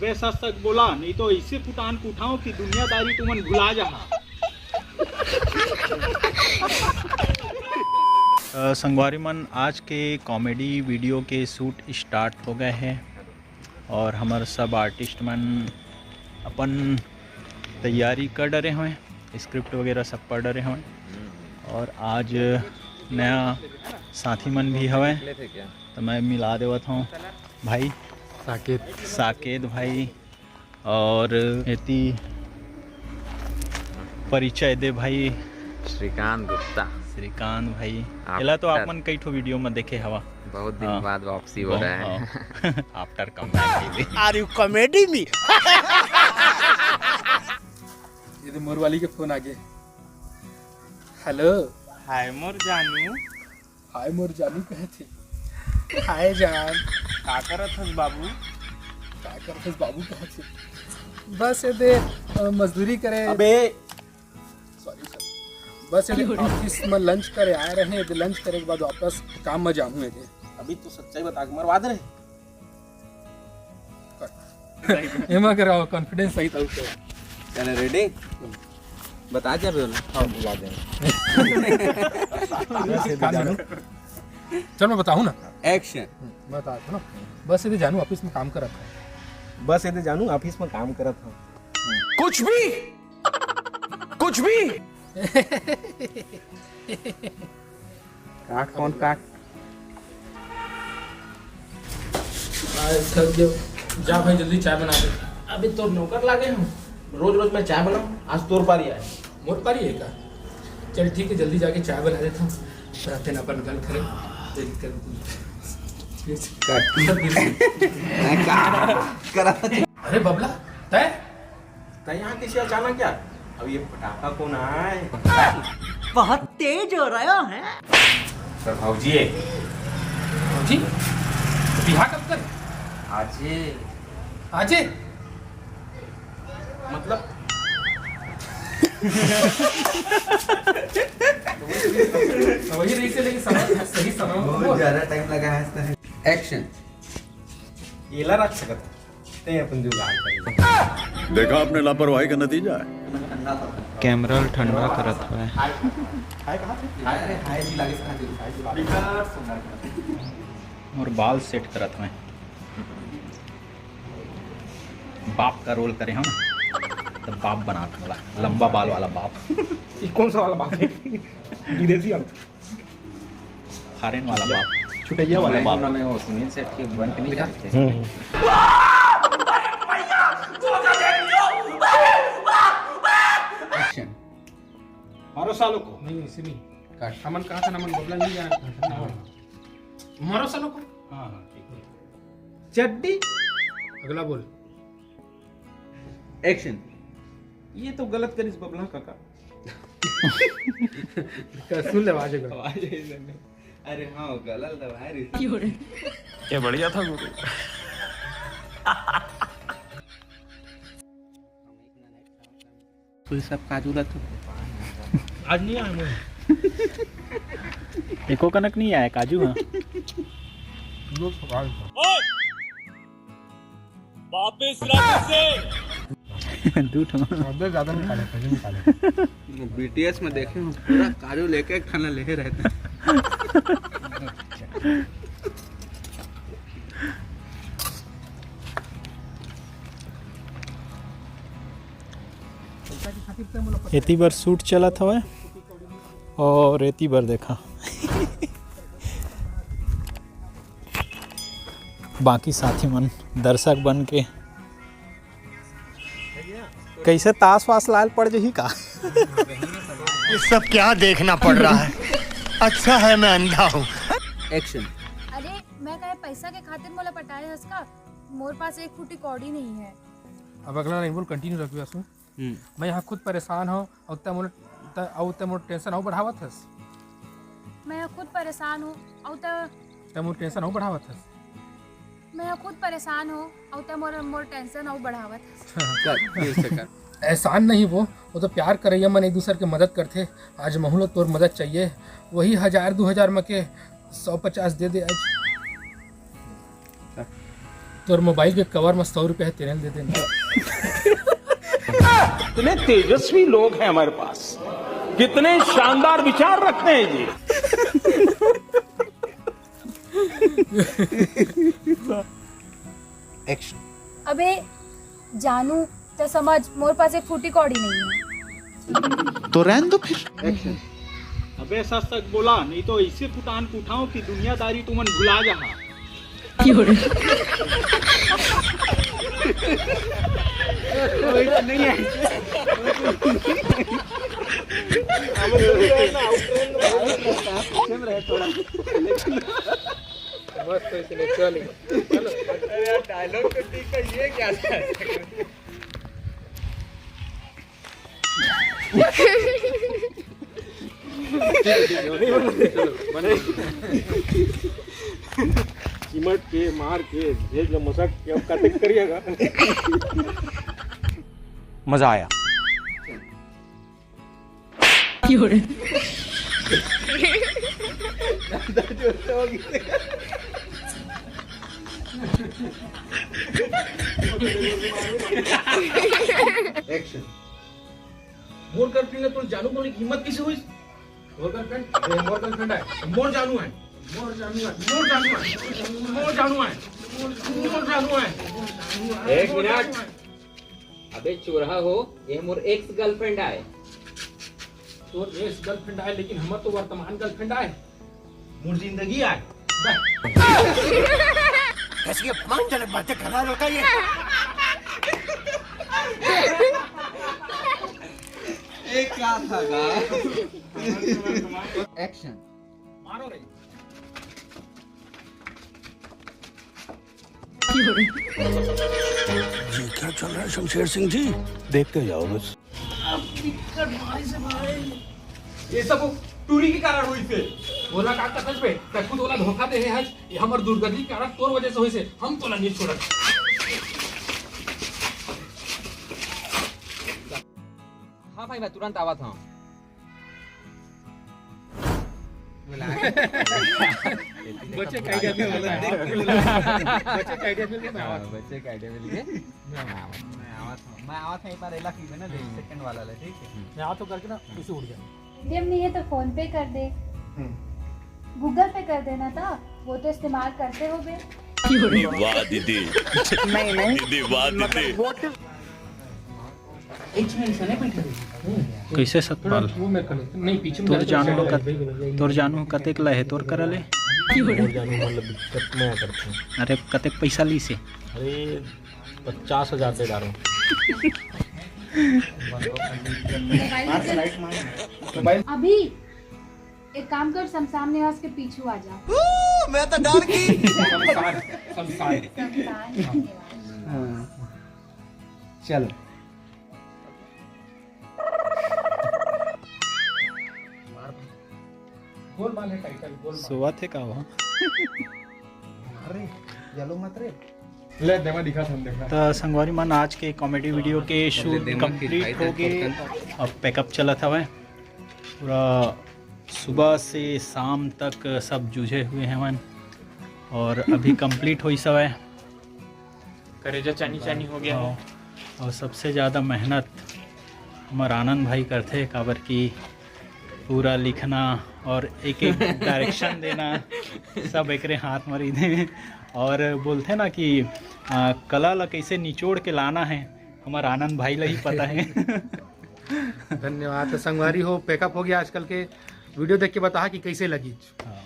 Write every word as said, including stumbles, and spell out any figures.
बे सच सच बोला, नहीं तो ऐसे कुटान कुटाओ कि दुनियादारी तुमन भुला जाहा। अ, संगवारी मन, आज के कॉमेडी वीडियो के शूट स्टार्ट हो गए हे और हमर सब आर्टिस्ट मन अपन तैयारी कर डरे हवय, स्क्रिप्ट वगैरह सब पढ़ डरे हवय। और आज नया साथी मन भी हवय, तो मैं मिला देवत हूँ भाई साकेत। साकेत भाई। और एती परिचय दे भाई। श्रीकांत गुप्ता। श्रीकांत भाई, एला तो आप मन कई ठो वीडियो में देखे हवा। बहुत दिन हाँ। बाद वापसी हो रहा है। हाँ। After comeback baby। Are you comedy me? ये तो मोर वाली के फोन आ गए। हेलो। हाय मोर जानू। हाय मोर जानू कहे थे। हाय जान। का करत हस बाबू? का करत हस बाबू कहे थे। बस ये दे, अ, मजदूरी करे। अबे। Sorry sir. बस ये दे ऑफिस में लंच करे आए रहे, ये दे लंच करे के बाद वापस काम में जाऊँ ये दे। अभी तो सच्चाई बता के मरवा दे रहे। एमा कराओ, कॉन्फिडेंस सही था उसको। चलो रेडी, बता जा बोल। हाँ, बता दे। चल मैं बताऊँ ना। एक्शन। बता दो ना। बस ये दे जानू ऑफिस में काम करत हूँ। बस ये दे जानू ऑफिस में काम करत हूँ। कुछ भी, कुछ भी। काट फोन काट। आज थक गयो। जा भाई जल्दी चाय बना दे। अभी तोर नौकर लागे हूँ, रोज रोज मैं चाय बनाऊँ, आज तोर पारी आए। मोर पारी है का? चल ठीक है, जल्दी जाके चाय बना देता हूँ, फिर अपन गल करे। अरे बबला, तय तय यहाँ किसी अचानक क्या? अब ये पटाखा कौन आए? बहुत तेज हो रहा है। सर भौजी है। भौजी? तो बिहा कब कर? आजे। आजे? मतलब? वही रही से लेकिन समझ, सही समय बहुत ज्यादा टाइम लगा है इसका। एक्शन। एला रख सकत। ते अपन जुगाड़ कर ले। देखा आपने लापरवाही का नतीजा है। कैमरा ल ठंडा करत हवय। हाय, हाय कहाँ थे? हाय, अरे हाय जी लागे से कहाँ थे? मोर बाल सेट करत हवय। बाप का रोल करे हम, तो बाप बना के मोला, लंबा बाल वाला बाप। ये कौन सा वाला बाप है? विदेशी वाला? फॉरेन वाला बाप, छुटैया वाला बाप। मैं वो सुनील सेठ के बन के नहीं जाते। हम्म। एक्शन। मारो सालों को। नहीं, इसे नहीं। काट। हमन कहा था ना, मन बबला नहीं जाना था। हाँ। मारो सालों को। हाँ, हाँ, ठीक है। चड्डी। अगला बोल। एक्शन। ये तो गलत करिस बबला काका। सुन ले, आवाज एक बार। आवाज ऐसे नहीं। अरे हाँ, गलल दवाई रही। ये बढ़िया था गुरु। तू सब काजू ला तू। आज नहीं आया मैं। एको कनक नहीं आया काजू, हाँ। लोग सवाल था। ओए! वापस रख इसे। दू ठो। अबे ज्यादा निकाले, पहले निकाले। बीटीएस में देखे हूँ, पूरा काजू लेके खाना ले रहते हैं। एती बर शूट चलत हवय और एती बर देखा। बाकी साथी मन दर्शक बन के कैसे ताश वाश लाल पड़ जही का? ये सब क्या देखना पड़ रहा है? अच्छा है मैं अंधा हूँ। एक्शन। अरे, मैं कहे पैसा के खातिर मोला पटाए हस का? मोर पास एक फुटी कौड़ी नहीं है। अब अगला लाइन बोल, कंटिन्यू रखबे आंसू। हम्म। मैं यहाँ खुद परेशान हूँ, अउ तै मोर, तै, अउ तै मोर टेंशन अउ बढ़ावत हस। मैं यहाँ खुद परेशान हूँ, अउ तै तै मोर टेंशन अउ बढ़ावत हस। मैं यहाँ खुद परेशान हूँ, अउ तै मोर, मोर टेंशन अउ बढ़ावत हस। कर, फिर से कर। एहसान नहीं वो, वो तो प्यार करैया मन एक दूसर के मदद करथे। आज महू ल तोर मदद चाहिए, वही हजार दू हजार म के सौ पचास दे दे आज। तोर मोबाइल के कवर में सौ रुपया हे, तेने दे देना। कितने तेजस्वी लोग हैं हमारे पास, कितने शानदार विचार रखते हैं जी। एक्शन। अबे जानू, त समझ, मोर पास एक फूटी कौड़ी नहीं है। तो रहन दो फिर। अबे सच सच बोला, नहीं तो ऐसे कुटान कुटाओ कि दुनियादारी तुमन भुला जाहा। मस्त इसने चल। डायलॉग तो ठीक है, ये क्या था? चिमट के, मार के, भेज लो मसक के, अब कतेक करिएगा। मजा आया। एक्शन। मोर गर्लफ्रेंड ने तोर जानू बोले की हिम्मत कैसे हुई? मोर गर्लफ्रेंड, अरे मोर गर्लफ्रेंड है, मोर जानू है, मोर जानू है, मोर जानू है, मोर जानू है, मोर जानू है। एक मिनट। अबे चोरहा हो, ये मोर एक्स गर्लफ्रेंड आए। तोर एक्स गर्लफ्रेंड आए, लेकिन हमर तो वर्तमान गर्लफ्रेंड आए, मोर जिंदगी आए। ऐसी अपमानजनक बातें कर रहा लड़का ये। एक क्या था? एक्शन। मारो रे। ये क्या चल रहा है शमशेर सिंह जी? देखते जाओ बस। ये सब टूरी के कारण हुई से। बोला का कसम पे, तक खुद ओला धोखा दे है, ये हमर दुर्गति के कारण तोर वजह से हुई से, हम तोला नहीं छोड़त। हाँ भाई, मैं तुरंत आवत हूँ। बच्चे का आइडिया मिल गया, बच्चे का आइडिया मिल गया, मैं आवत हूँ। बच्चे का आइडिया मिल गया। मैं आवत हूँ, मैं आवत हूँ, एक बार एला की ना, सेकंड वाला ले, ठीक है? मैं आवत हूँ करके ना, इसे उड़ जाए। पेटीएम नहीं है तो फोन पे कर दे। गूगल पे कर देना था, वो तो इस्तेमाल करते हो बे। वाह दीदी। नहीं नहीं। दीदी वाह दीदी। कैसे सतपाल? वो मैं कर लेता हूँ। नहीं, पीछे में तोर जाके जानू चला कत- जाएगा। तोर जानू कतेक ला हे तोर करा ले? मोर जानू मतलब दिक्कत मैं करता हूँ। अरे कतेक पैसा लीस हे? अरे पचास हजार दे डालो। अभी एक काम कर, शमशान निवास के पीछू आ जा। मैं तो डर गई। शमशान, शमशान। शमशान निवास। चलो। गोलमाल है टाइटल, गोलमाल। सोवत हे का वो? अरे चलो मत रे। ले देवा दिखा, हम देखा। त संगवारी मन, आज के कॉमेडी वीडियो के शूट कंप्लीट हो गए। अब पैकअप चलत हवय। पूरा सुबह से शाम तक सब जूझे हुए हवन और अभी कंप्लीट होइस हवय। करेजा चानी चानी हो गया है। और सबसे ज़्यादा मेहनत हमर आनंद भाई करथे, काबर कि पूरा लिखना और एक एक डायरेक्शन देना सब एकरे हाथ म रहिथे। और बोलथे ना कि आ, कला ला कैसे निचोड़ के लाना है, हमर आनंद भाई ला ही पता है। धन्यवाद। तो संगवारी हो, पैकअप हो गया आजकल के। वीडियो देख के बताहा कि कैसे लगी। हाँ।